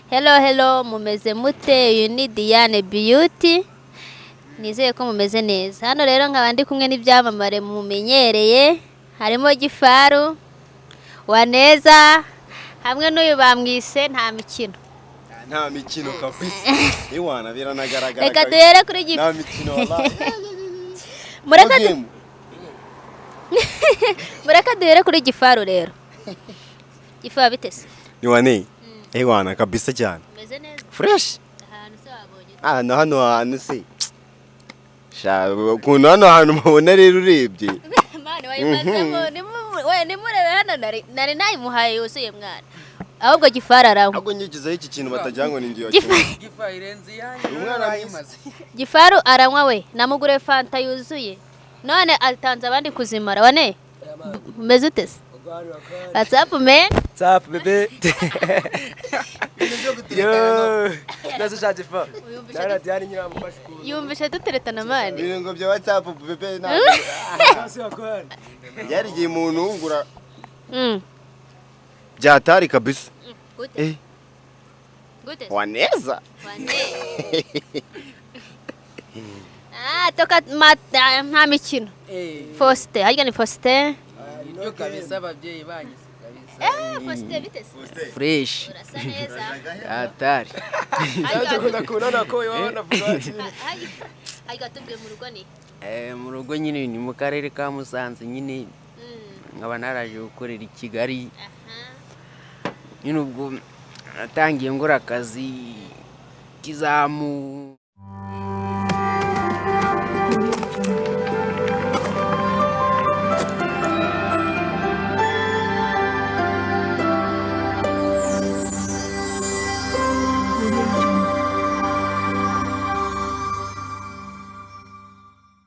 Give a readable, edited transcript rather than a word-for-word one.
Hello, hello, mumeze mute? Uyu ni Diane Beauty, nizeye ko mumeze neza. Hano rero nkaba ndi kumwe n'ibyamamare mumenyereye, harimo Gifaru Waneza hamwe n'uyu bamwise Nta Mikino. Nta mikino kabisa, iwana biranagaragara. Reka Kabisa. duhere kuri Nta mikino wallahi. Mureka No game. Mureka duhere kuri Gifaru rero. Gifaru, bitese? Ni wane, iwana kabisa cyane. Umeze neza? Fresh. Ahantu se wabonye? Hano, hano hantu se sha, ukuntu hano hantu mubona rero urebye. Mani wayimazemo, we nimurebe hano, nari nayimuhaye yuzuye mwana. Ahubwo Gifaru aranywa. Ahubwo nyigizeho iki kintu batagira ngo ni ngiyo. Gifa irenze iyanjye. Umwana Warayimaze. Gifaru aranywa, we namugure fanta yuzuye none atanze abandi kuzimara. Wane, umeze ute se? What's up, man? What's up, bébé? Yo! Nase sha Gifa. Dara Diane nyina amufashe ukuntu. Yumvishe duteretana, man. Ibintu ngo bya WhatsApp bébé ntabwo. Nase wakora. Byari igihe umuntu wungura byatari kabisa. Gute? Eh. Gute? Waneza. Wane. Ah, toka mata nta mikino. Eh. Faustin, harya ni Faustin? Niryo kabisa, ababyeyi banyu kabisa. Eh, Faustin, bite se? Fresh. Urasa neza. Atari. Harya Kubona ko iwabo navuga. Harya tubwiye, mu rugo ni? Eh, mu rugo nyine ni mu karere ka Musanze nyine, nkaba naraje gukorera i Kigali. Nyine ubwo natangiye ngora akazi k'izamu.